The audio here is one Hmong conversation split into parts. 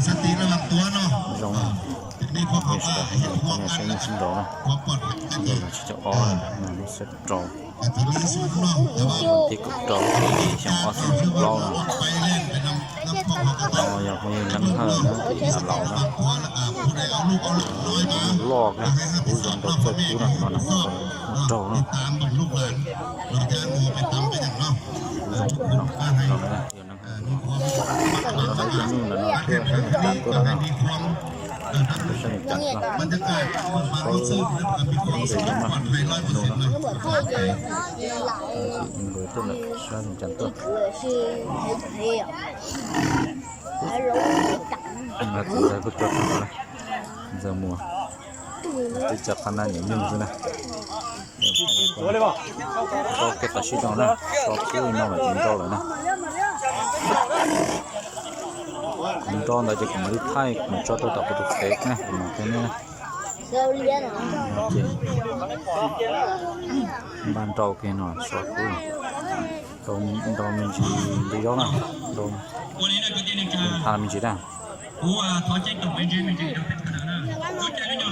Zoo na, nej sawv daws hais tias cov niam saib nej sib nraus na, lub tsheb caug ob na, lub tsheb rau, thib kaum rau, xyoo ob txhiab kaum plaub na. Yog phooj ywg Neeb Hawj na, laus na, loj na, kuj zoo rau txawj kub na, no na, raug na. Kuj zoo no, no na, yog Neeb Hawj no. Ntawm no ib tug nyuj ntawm no tuaj sab nqis tav tuaj no na. Tuaj sab nqis tav tuaj. Paub ib ntsis no na, nws tuaj lawm sab nqis tav tuaj. Tus ntawd kuj tuaj tag na, Ntxawg Muas, twb tso qhov na nyiam nyuj xwb na. Rau kiag tau sib zoo na, so kub li no mas tsis nrau lawm na. Kuv nrau ntawd ces kuv mam li thaij kuv tso rau tom kuv tus fev na, kuv mam qhia nej na. Ces npaj nrau kiag no so kub, nrau me ntsis nti zaub na, nrau tha me ntsis na.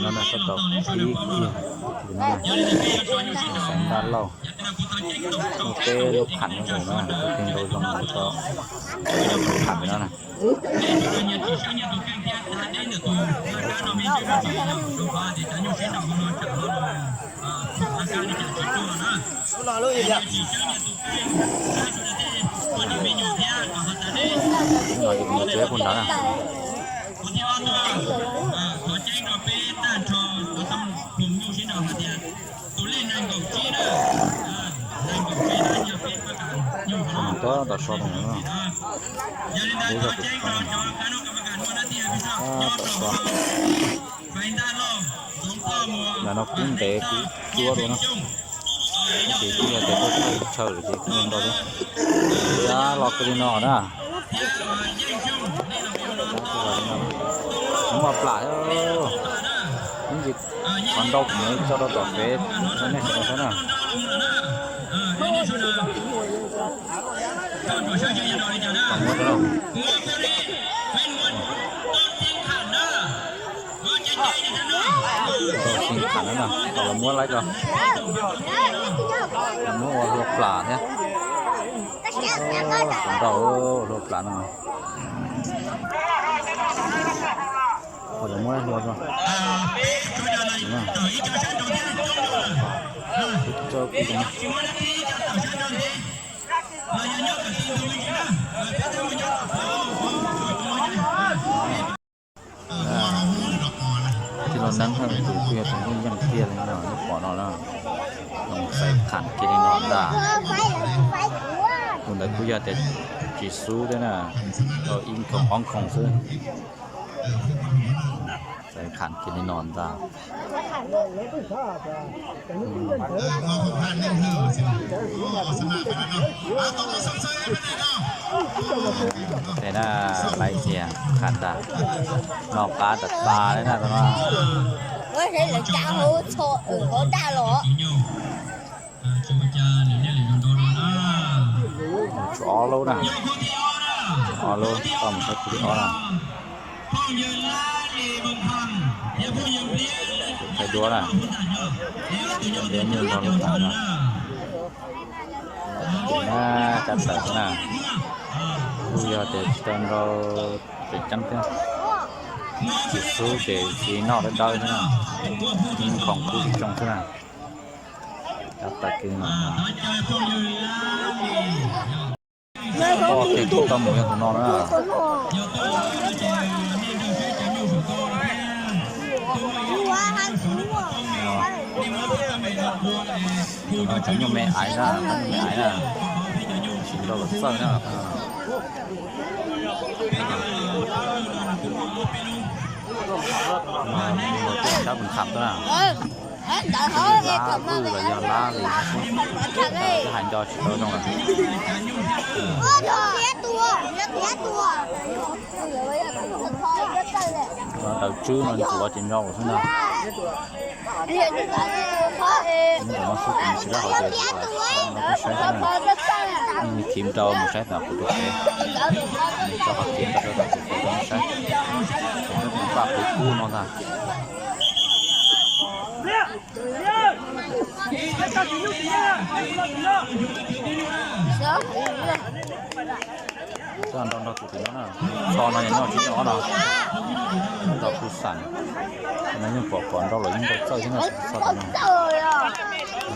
No na, sab tod ib kiag li no na, xaiv ntaj lauj, muaj peb lub qham nyob zaum no, tus kheej nrau zoo ua tau lub qham no na. Tus no ces kuv mus tsev puag nrad na. Tus no tab tom so rau no na. Peb zaug kuv tso. Tab tom so. Ntawm no kub ntev kub cuab dua na. Tab sis kuj yog tias tuaj thawj chaw lawm ces kuj ua nrau thiab. Tab los kiag li no na. Muaj plam thiab. Ib ntsis qhov nrau kuv mam li tso rau tom fev rau nej sawv daws saib na. Muab rau na. Rau txij qham na, kom lawv muab laib ko. Lawv muab ua hlua plam thiab. Kom nrau hlua plam no. Kom lawv muab laib hlua rau. Tso kuv no. Tij laug Neeb Hawj tus kuj yog tus yeej yeej kiag li no, nej pom no na. Xaiv qham kiag li no ntag. Tus ntawd kuj yog tias tsis xub thiab na, tau ib nkhoom ob nkhoom xwb. Xaiv qham kiag li no ntag. Ces na, laiv tias qham ntag, noj qab tas tas li na tus no. Tshuav ob lub na, tshuav ob lub, koj mus saib kuv li ob na. Saib duab na, duab nyuj nrog lub qham no. Ces na, tab tawm na, kuj yog tias tsis tau nrau tseem ceeb thiab. Tsis xub ces tsis noj dawb dawb xwb na, ib nkhoom kub tsis tsoo xwb na. Tab tawm kiag no. Poj tiag tsis tau mus yog tus no na. Tus no cov nyuj me aiv na, cov nyuj me aiv na. Tsis nrau los txawj na. Sab pus kham tuaj na. Lab vwj los yog lab li, hais nco tsis tau zoo lawm. Daws tswb no ntxuav ces nrau xwb na. Nyob ntawm no xwb kuv mus tsis dab hauv ces kuv saib xwb na. Khiv nrau mus saib tom kuv tus fev, tso qhov khiv nrau rau tom kuv tus fev rau nej saib. Kub no ntag. Txhob nrau nrau tus tim no na. Txho no nyob tsis tau no. Nrau kuj xam. No yeej pom pom nrau los yeej nrau txawj thiab no, txho tim no.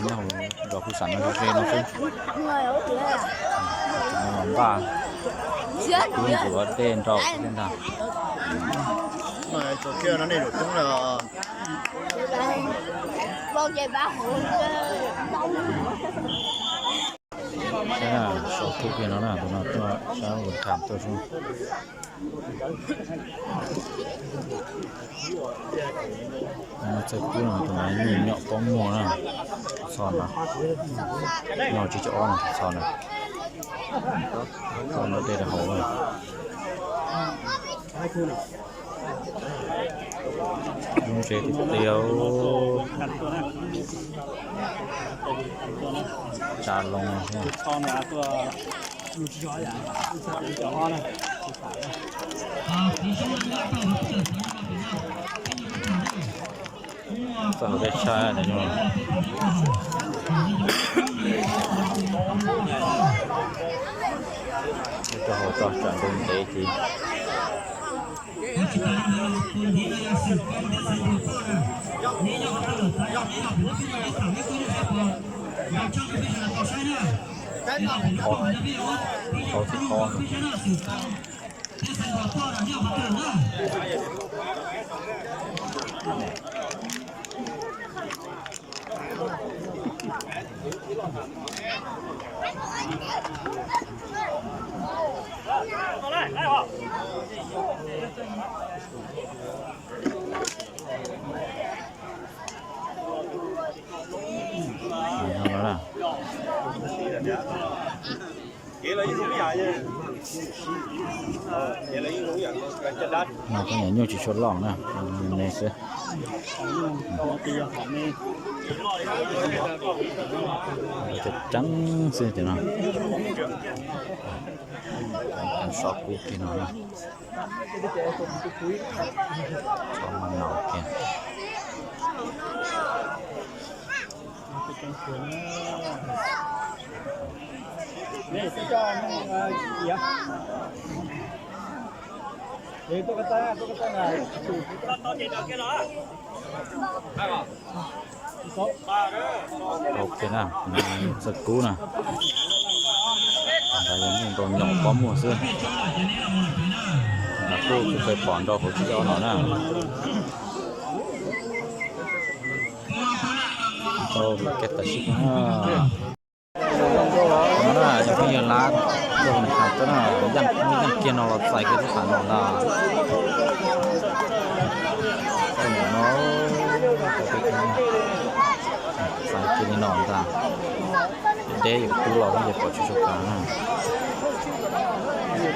Nyob hauv nrau kuj xam no ze ze no xwb. Los npaj kub ntxuav dej nrau thiab ntag. Saib na, sau kub kiag no na, tus no tuaj sab ua tham tuaj xwb. Txawj kub no tus no nyuj nyom pob muag na, txho no, no tsis cov ob no txho na, txho no dej rau hauv na. Lub ntses tiag tiag, tsa loo. Txoj hauv dej tshaj no. Rau hauv toj tsam ntev ntev ces. No cov nyuj tsis tshua loj na, me xwb. Cov tseeb xwb tias no. Cov so kub kiag no na. Tso maj no kiag. Ok na, txawj kub na. Ntawd yog nyuj nrau nyom pob muag xwb. Nram kuj tsis pom nrau hauv tsis cov ob no na. Tau kev tawm sib no na, yog pheej yog lab tuaj mus tham tuaj na, yeej yeej kiag no los txais kiag lub qab no ntag. No, txais kiag li no ntag. Deb deb yuav tub los ces pom tsis tshua kav na.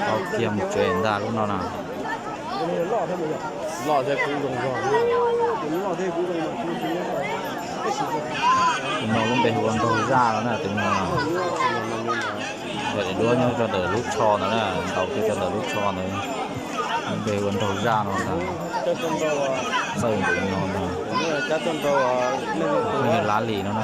Tau kiag mus tsev ntag lub no na. Tus no lub npe hu ua nraug zaj no na, tus no. Daim duab nyob rau ntawm lub tsho ntawd na, ntaus kiag rau ntawm lub tsho ntawd. Lub npe hu ua nraug zaj no ntag. Txawj npaum no ntag. Yog lab lis no na.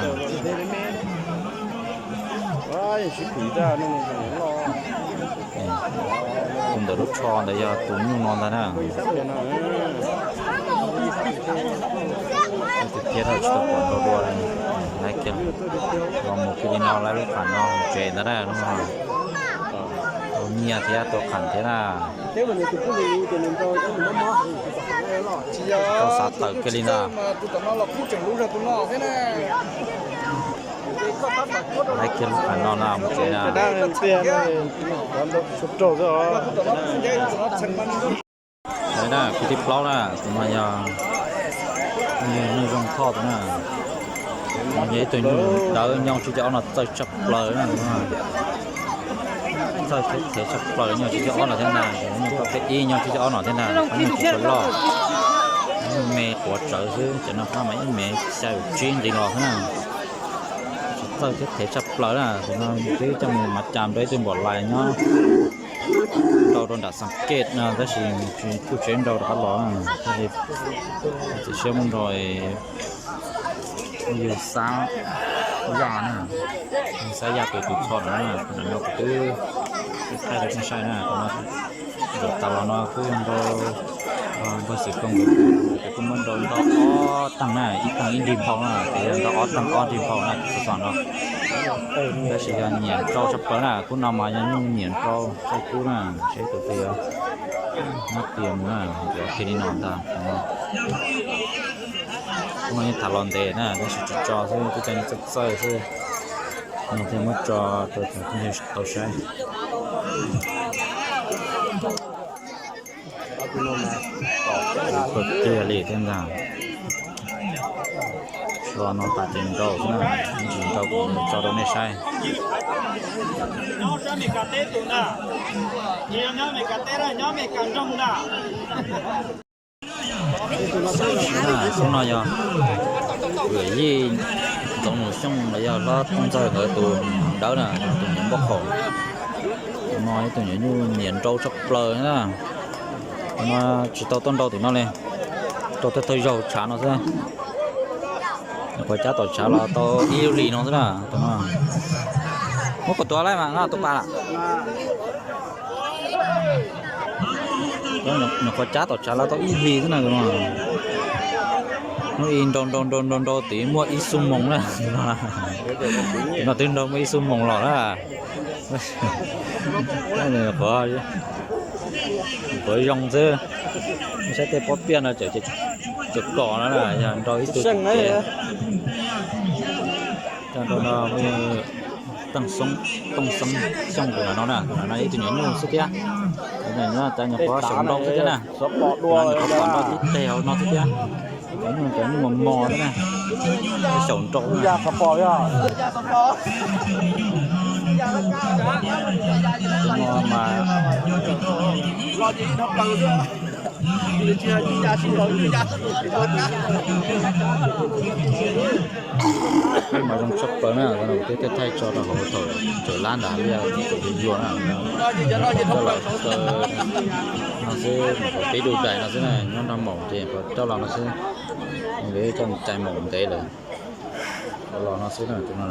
Tus ntawm lub tsho ntawd yog tus nyuj no ntag na. Tus thiab tsis tau pom nrau dua li. Laiv kiag los mus kiag li no, laiv lub qab no mus tsev ntag na. Tua nyiaj thiab tua qham thiab na. Tau xav tawm kiag li ntag. Laiv kiag lub qab no na mus tsev na. Laiv na, khub thib plaub na, tus no yog neeg zoo thoj tus na. Yog ib tug nyuj dawb nyob tsis cov ob no txawj tshaj plaws na. Txawj thev tshaj plaws nyob tsis cov ob no thiab ntag. Nyuj pab peb ib nyob tsis cov ob no thiab ntag, qhov nyuj tsis tshua loj. Me quav tsawv xwb, cov no qhov mas ib mev xya caum tsib nqi los xwb na. Txawj thiab thev tshaj plaws na, tus no twb coj mus mas cas rau ib tug npam lais nyob rau Rau nram Xas Kej no tab sis tsis kuj tsev nrau rov qab los, txiav siab muab nrau yug Xab Yaj na, Xab Yaj tus tus txho no na, no kuv twb thaij rau nej saib na, zaum tas los no kuj yog nrau npawg Xwm Koos, kuj muab nrau nto ob teeg na, ib teeg ib nrig nphau na, ces yog nto ob teeg ob nrig nphau na, tus txho no. Tab sis yog nyiam nrau tshaj plaws na, khub no mas yog nyuj nyiam nrau tshaj kub na, seb tus twg yuav muab tiag mus na, yuav tiag li no ntag. Khub no yeej tham los ntev na, tab sis tsis tso xwb, twb coj nyiaj txawj txawj xwb, no thiaj muab tso rau cov phooj ywg tau saib. Kawg kiag li thiab ntag. Tso no tas ces nrau xwb na, tsis nrau kuv tso rau nej saib. Khub no yog Yawm Yij Ntxoov Nus Xyooj los yog hlob Tooj Ntxawg nkawd tus dawb na, tus nyiam npauj qaum. Tus no ib tug nyuam nyuj nyiam nrau tshaj plaws na. Tus no tsis tau tuaj nrau tim no li, rau thawj thawj zaug tshav no xwb. Nyuam qhuav cab tom tshav los tau ib lub hlis no xwb na tus no. Muab kuv tuav lawm mas no tus pas lawm. Nyuam qhuav cab tom tshav los tau ib hlis xwb na tus no. Hnub ib nrau nrau nrau nrau nrau tid muaj ib xuab moos na. Tus no twb nrau muaj ib xuab moos los na. Nyuam qhuav zoo xwb. Saib tej pob piaj no cov kom no na, yog nrau ib tug seej na. Coj nrau no, Tooj Xeeb, Tooj Xeeb Xyooj tus no na, tus no ib tug nyuam nyuj xwb thiab. Cov nyuam qhuav xyaum nrau xwb thiab na. Nyuam qhuav pom nrau tib teg hauv no xwb thiab. Cov nyuj, cov nyuj mos mos thiab na. Xyaum nrau na. Tus no mas mas zoo tshaj plaws na, kuv twb thaij tso rau hauv thaum tseem lab ntawd li, yuag na. Coj los kaw no xwb, peb du dais no xwb na, nyob nrog maum ces coj los no xwb, nkawd coj cai maum ntev lawm. Los no xwb na, tus no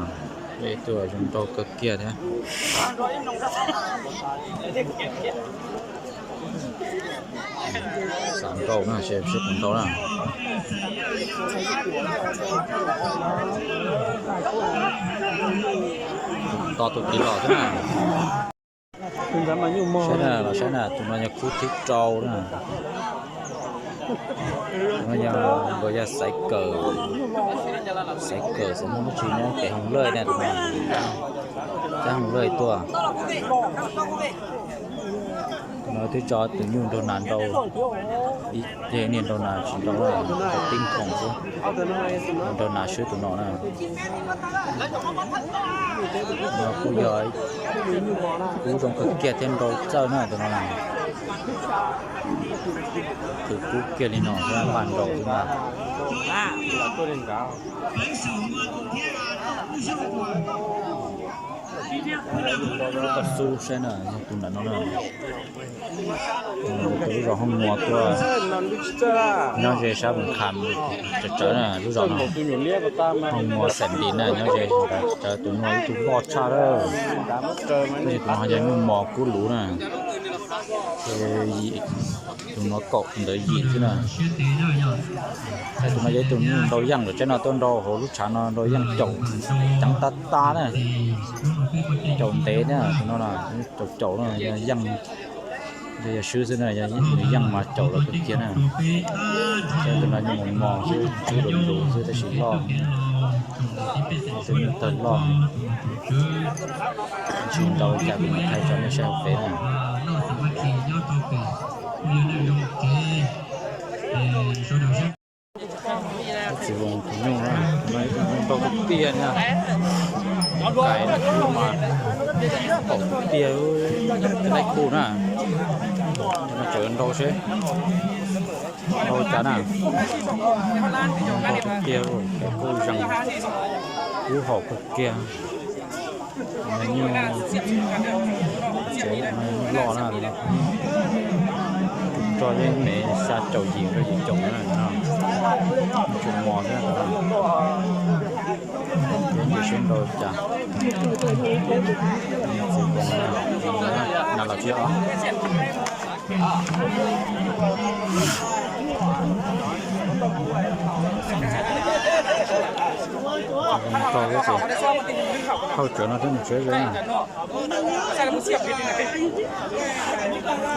ib tug zoo nrau kawg kiag thiab. Xav nrau na, seb puas nrau na. Tos tus tid los xwb na. Saib na, los saib na, tus no yog khub thib rau na. Tus no yog, nkawd yog xaiv kawm, xaiv kawm xaiv muaj dab tsi nyob kev hoos lawj na, tus no cab hoos lawj tuaj. Tus no twb tso tus nyuj nraug nas nrau, ib niag nraug nas tsis nrau, tib khoom xwb, nraug nas swb tus no na. No kuj yog kub zoo kawg kiag thiab nrau txawj na tus no na. Khwv kub kiag li no thiab npaj nrau xwb na. Koj xub saib na, yog tus nram no na. Tus lub zos Hoob Muas tuaj, nyob ze sab Mus Kham tsawv tsawv na lub zos no. Hoob Muas Xeem Lis na, nyob ze tsawv, tus no ib tug loj tshaj lawm. Tab sis tus no yog nyuj mos kub luv na. Tus no kaum, tus ntawd yim xwb na. Tus no yog ib tug nyuj nrau yeej, lawv tsaib no tuaj nrau hauv lub tshav no nrau yeej caum ceev tag tag na. Caum ntev na, tus no caum caum no yog yeej, yog swb xwb na, yog nws yeej mas caum lawv kawg kiag na. Tus no nyuj mos mos xwb, swb luv luv xwb tab sis loj, xwb nyuj tawg loj. Tsis nrau li cas kuv mam thaij tso nej saib hauv peb na. Txiv Voos tus nyuj na, tus no ib tug nyuj nrau tiag tiag na. Kais na, kub mas haum tiag, laib kub na. Tus no tseem nrau seb nrau cas na. Nrau tiag tiag, kub zeeg, kub haum kawg kiag. Nyuj tsev, nyuj loj na, roj yeej me xya caum yim rau yim caum na, tsis mos thiab. Ces nce siab nrau cas. Txiv Voos na, na los tsis yog. Rau thiab ces hauj tsawv no thiab mus tsev ze na.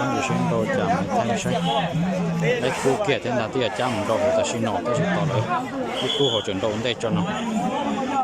Nce siab nrau cas mus thaij saib. Dab kub kiag thiab ntag, twb yuav cab mus nrau hauv tam sim no tab sis tos lawv ib kub hauv tseem nrau ua ntej tso no.